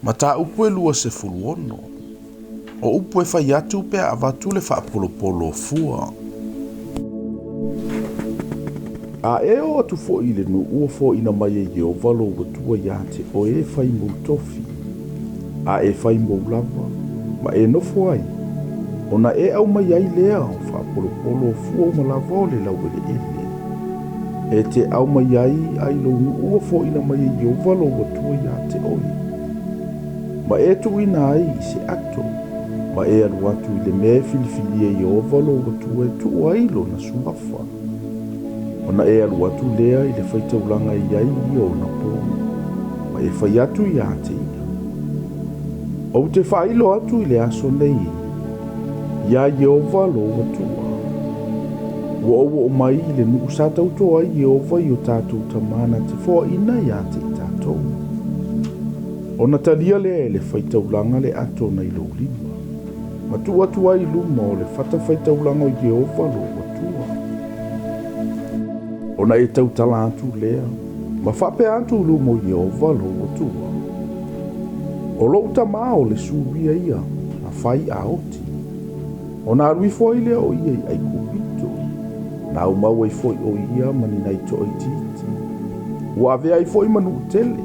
Mataupu e 26. O upu e fai atu pe a avatu le faapolopolo o fua. A e oo atu foi i le nuu ua foaina mai e Ieova lou Atua ia te oe e fai mou tofi, a e fai mou lava, ma e nofo ai, ona e aumai ai lea o faapolopolo o fua uma lava o le laueleele, e te aumai ai ai lou nuu ua foaina mai e Ieova lou Atua ia te oe, ma e tuuina ai i se ato, ma e alu atu i le mea e filifilia e Ieova lou Atua e tuu ai lona suafa. Ona e alu atu lea i le faitaulaga e i ai ia ona po, ma e fai atu ia te ia, Ou te faailo atu i le aso nei iā Ieova lou Atua, ua ou oo mai i le nuu sa tauto ai Ieova i o tatou tama na te foaina ia te i tatou. Ona talia lea e le faitaulaga le ato nai lou lima, ma tuu atu ai i luma o le fatafaitaulaga o Ieova lou Atua. Ona e tautala atu lea, ma faapea atu i luma o Ieova lou Atua, O lou tama o le Suria ia, na fai a oti. Ona alu ifo ai lea o ia i Aikupito, na aumau ai foi o ia ma ni nai toaitiiti, ua avea ai foi ma nuu tele,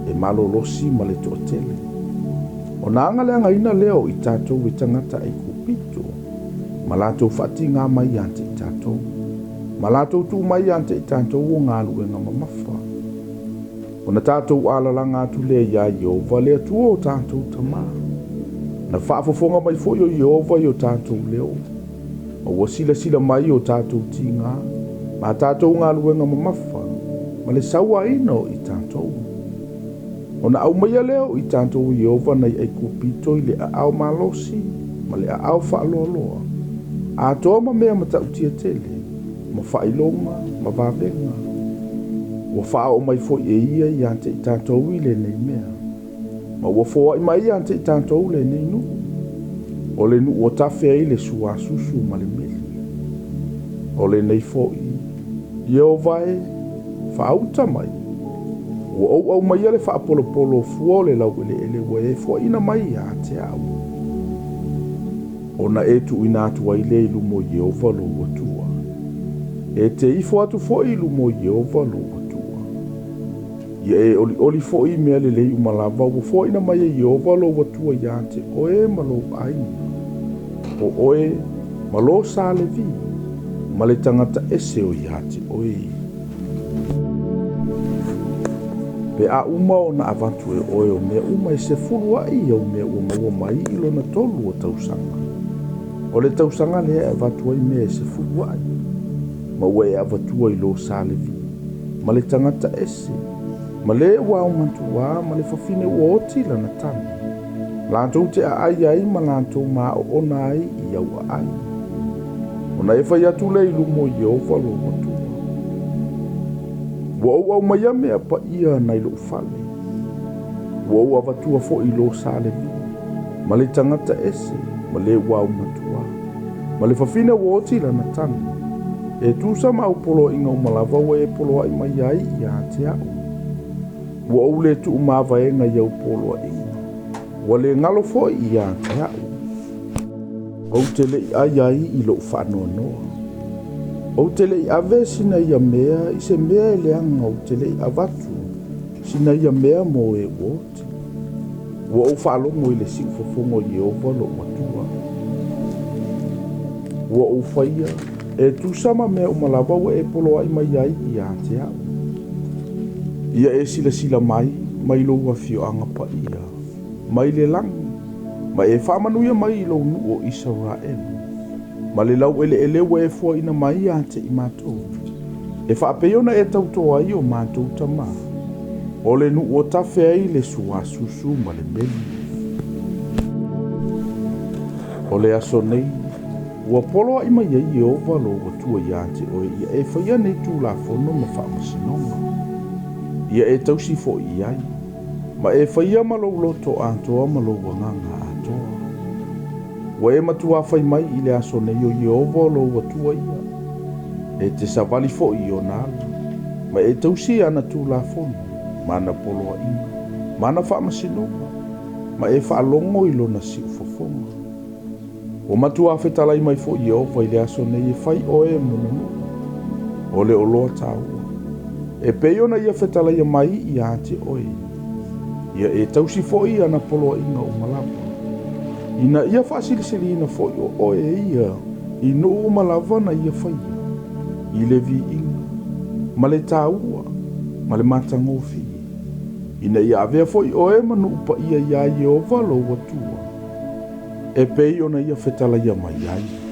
e malolosi ma le toatele. Ona agaleagaina lea o i tatou e tagata Aikupito, ma latou faatigā mai ia te i tatou, ma latou tuu mai ia te i tatou o galuega mamafa. Ona tatou alalaga atu lea iā Ieova le Atua o tatou tamā. Na faafofoga mai foi o Ieova i o tatou leo, ma ua silasila mai i o tatou tigā, ma a tatou galuega mamafa, ma le sauaina o i tatou. Ona aumaia lea o i tatou e Ieova nai Aikupito i le aao malosi ma le aao faaloaloa, atoa ma mea matautia tele, ma faailoga ma vavega. Ua faaoo mai foi e ia ia te i tatou i lenei mea, ma ua foai mai ia te i tatou lenei nuu, o le nuu ua tafe ai le suasusu ma le meli. O lenei foi, Ieova e, faauta mai, ua ou aumaia le faapolopolo o fua o le laueleele ua e foaina mai ia te au. Ona e tuuina atu ai lea i luma o Ieova lou Atua. E te ifo atu foi i luma o Ieova lou Atua. Ia e olioli foi i mea lelei uma lava ua foaina mai e Ieova lou Atua ia te oe ma lou aiga, o oe ma lō sa Levi, ma le tagata ese o ia te oe. Pe a uma ona avatu e oe o mea uma e sefulu aʻi au mea ua maua mai i lona tolu o tausaga, o le tausaga lea e avatu ai mea e sefulu aʻi, ma ua e avatua i lō sa Levi, ma le tagata ese, ma le ua aumatuā, ma le fafine ua oti lana tane, latou te aai ai ma latou maoona ai i au aai. Ona e fai atu lea i luma o Ieova lou Atua, Ua ou aumaia mea paia nai lou fale, ua ou avatua foi i lō sa Levi, ma le tagata ese, ma le ua aumatuā, ma le fafine ua oti lana tane, e tusa ma au poloaiga uma lava ua e poloai mai ai ia te au. Ua ou le tuumavaega i au poloaiga, ua le galo foi ia te au. Ou te le i ʻai ai i lou faanoanoa. Ou te le i ave sina ia mea i se mea e leaga ou te le i avatu sina ia mea mo e ua oti. Ua ou faalogo i le siufofoga o Ieova lou Atua. Ua ou faia e tusa ma mea uma lava ua e poloai mai ai ia te au. Ia e silasila mai mai lou afioaga paia, mai le lagi, ma e faamanuia mai i lou nuu o Isaraelu, ma le laueleele ua e fuaina mai ia te i matou, e faapei ona e tauto ai o matou tama, o le nuu ua tafe ai le suasusu ma le meli. O le aso nei, ua poloai mai ai Ieova lou Atua ia te oe ia e faia nei tulafono ma faamasinoga, ia e tausi foi i ai. Ma e faia ma lou loto atoa ma lou agaga atoa. Ua e matuā fai mai i le aso nei o Ieova o lou Atua ia. E te savali foi i ona ala, ma e tausi i ana tulafono, ma ana poloaiga, ma ana faamasinoga, ma e faalogo i lona siufofoga. Ua matuā fetalai mai foi Ieova i le aso nei e fai oe mona nuu, o le oloa taua, e pei ona ia fetalaia mai ia te oe. Ia e tausi foi ana poloaiga uma lava, ina ia faasilisiliina foi o oe e ia i nuu uma lava na ia faia, i le viiga, ma le taua, ma le matagofie, ina ia avea foi oe ma nuu paia iā Ieova lou Atua, e pei ona ia fetalaia mai ai.